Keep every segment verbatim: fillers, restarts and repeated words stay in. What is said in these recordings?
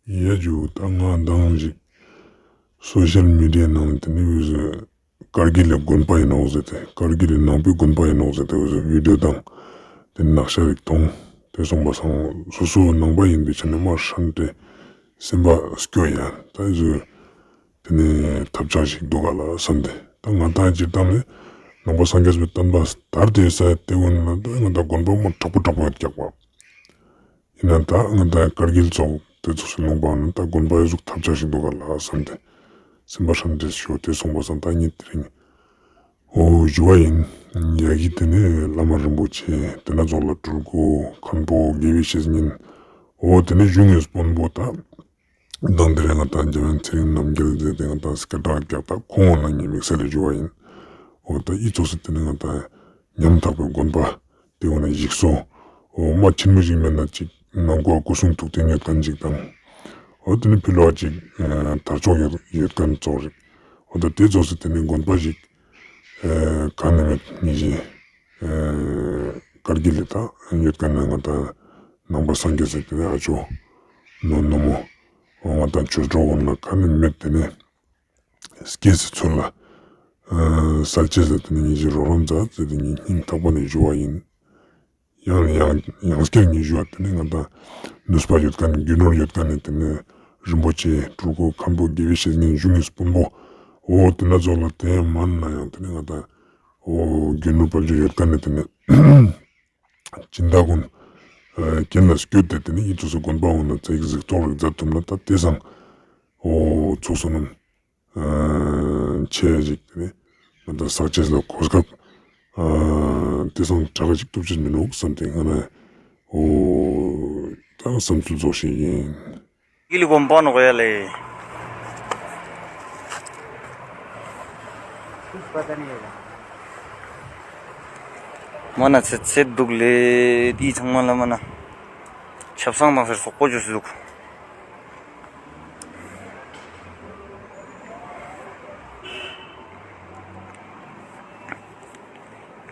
ཡ་ཇུ། ད་ང་དང་ཞིག་སོ་ཤལ་མི་ཌི་ཡའི་ནང་དེ་ནི་འུ་ཟོ་ཀར་གིལ་ལི་དགོན་པ་ཨིན་ནོག་ཟེར་ཏེ། ཀར་གིལ་ལི་ནང་པའི་དགོན་པ་ཨིན་ནོག་ཟེར་ཏེ་འུ་ཟོ་བི་ཌི་ཡོ་དང་དེ་ནག་ཤ་རིག་ཐོང་། དེ་སོང་པ་སང་སོ་སོ་ནང་པ་ཨིན་པའི་ཆ་ནས་མ་ཧྲན་ཏེ་སེམས་པ་སྐྱོ་ཡ། ད་འུ་ཟོ་དེ་ནི་ཐབས་ཆག་ཞིག་འདུག་ག་ལ་བསམ་སྟེ། ད་ང་དང་སྤྱིར་བཏང་ནི་ནང་པ་སངས་རྒྱས་པའི་བསྟན་པ་དར་ཏེ་ས་དེ་འོན་ལ་ད་ང་དང་དགོན་པ་མ་དྲག་པོ་དྲག་པོ་ཡོད་ཀྱག་པ། ཨིན་ན་ད་ང་དང་ཀར་གིལ་ཙོགས་དེ་ཙོགས་སུ་ལུང་པ་ནི་ད་དགོན་པ་ཡ་ཟུག་ཐབས་ཆག་ཞིག་འདུག་ག་ལ་བསམ་སྟེ་སེམས་པ་ཧྲན་ཏེ་ཤོ། དེ་སོང་པ་སང་ད་ངས་དེ་རིང་འོ་ཞུ་བ་ཨིན། ཡ་གི་དེ་ནི་བླ་མ་རིན་པོ་ཆེ་དེ་ན་ཙོགས་ལ་སྤྲུལ་སྐུ་མཁན་པོ་དགེ་བའི་བཤེས་གཉེན། འོ་དེ་ནི་གཞུང་གི་དཔོན་པོ་ད་དང་དེ་རིང་ང་དང་འཇམ་དབྱངས་ཚེ་རིང་རྣམ་རྒྱལ་ཟེར་ཏེ་ང་དང་སྐད་གྲགས་རྒྱག་ད་ཁོང་ངོ་ན་ངས་དམིགས་བསལ་ལ་ཞུ་བ་ཨིན། འོ་ད་འི་ཙོགས་སུ་དེ་ནི་ང་དང་ཉམ་ཐག་པའི་དགོན་པ་དེ་འོ་ན་ཞིག་སོ། འོ་མ་ཆེན་མོ་ཞིག་མེད་ན་ཅིག་ནང་ཁོ་སྐུ་གསུང་ཐུགས་རྟེན་ཡོད་མཁན་ཅིག་དང་། འོ་དེ་ནི་ཕི་ལོག་ཅིག་ཨ་དར་ལྕོག་ཡོད་ཡོད་མཁན་ཙོགས་རིག། འོ་ད་དེ་ཙོགས་སུ་དེ་ནི་དགོན་པ་ཞིག་ཨ་ག་ནི་མེད་ཉི་ཞིག་ཨ་ཀར་གིལ་ལི་ད་ཡོད་མཁན་ནི་ང་དང་ནང་པ་སངས་རྒྱས་ཟེར་དེ་ནི་ཨ་ཅོ་ནོ་ནོ་མོ་འོ་ང་དང་ཆོས་གྲོགས་འོ་ན་ག་ནི་མེད་དེ་ནི། སྐྱེས་སི་ཚུལ་ལ་ཨ་གསལ་ཅེས་ལ་དེ་ནི་ངེ་ཞིག་རོགས་རམ་མཛད་ཟེར་ཏེ་ངས་སྙིང་ཐག་པ་ནས་ཞུ་བ་ཨིན། ཡང་ཡང་ཡང་སྐྱར་ངས་ཞུ་བ་དེ་ནི་ང་དང་ནུས་པ་ཡོད་མཁན་རྒྱུ་ནོར་ཡོད་མཁན་ནི་དེ་ནི་རིན་པོ་ཆེ་སྤྲུལ་སྐུ་མཁན་པོ་དགེ་བའི་བཤེས་གཉེན་གཞུང་གི་དཔོན་པོ་འོ་དེ་ན་ཙོགས་ལ་དེ་མན་ན་ཡང་དེ་ནི་ང་དང་འོ་རྒྱུ་ནོར་དཔལ་འབྱོར་ཡོད་མཁན་ནི་དེ་ནི་སྦྱིན་བདག་ཀུན་ཨ་རྐྱེན་ལ་སྐྱོད་དེ་དེ་ནི་འི་ཙོགས་སུ་དགོན་པ་འོ་ན་ཙིག་གཟིགས་རྟོག་རིག་མཛད་ཐུབ་ན་ད་དེ་སང་འོ་ཚོགས་བསོད་ནམས་ཨ་ཆེ་ཞིག་དེ་ནི་ང་དང་བསགས་ཅེས་ལ་གོ་སྐབས་ཨ་དེ་སང་དྲག་ཅིག་ཐོབ་ཅེས་མི་ནུག་བསམ་སྟེ་ང་ནི་འོ་ད་བསམ་ཚུལ་ཙོགས་ཤིག་ཨིན། ཀར་གིལ་ལི་དགོན་པ་ནོག་ཡ་ལེ། མ་ན་ཚེ་ཚེ་འདུག་ལེ། འི་ཚང་མ་ལ་མ་ན་ཆབ་གསང་དང་ཟེར་སོག་པོ་ཅོས་སེ་འདུག།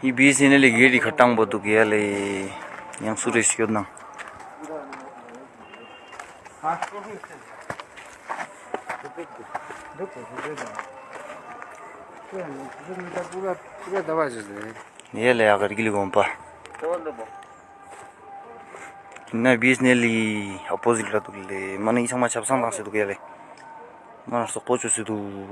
འི་བི་ཨེས་ཨེན་ཨེལ་ལི་གེ་ཊི་ཁ་ཏང་པོ་འདུག་ཡ་ལེ། ཡང་སུ་རེ་ཤོད་ན། ཡ་ལེ་ཡ་ཀར་གིལ་ལི་དགོན་པ། ན་བི་ཨེས་ཨེན་ཨེལ་ལི་ཨོ་པོ་ཟིཊ་ལ་འདུག་ལེ། མ་ན་འི་ཚང་མ་ཆབ་གསང་དང་ཟེར་འདུག་ཡ་ལེ། མ་ན་སོག་པོ་ཅོས་སེ་འདུག།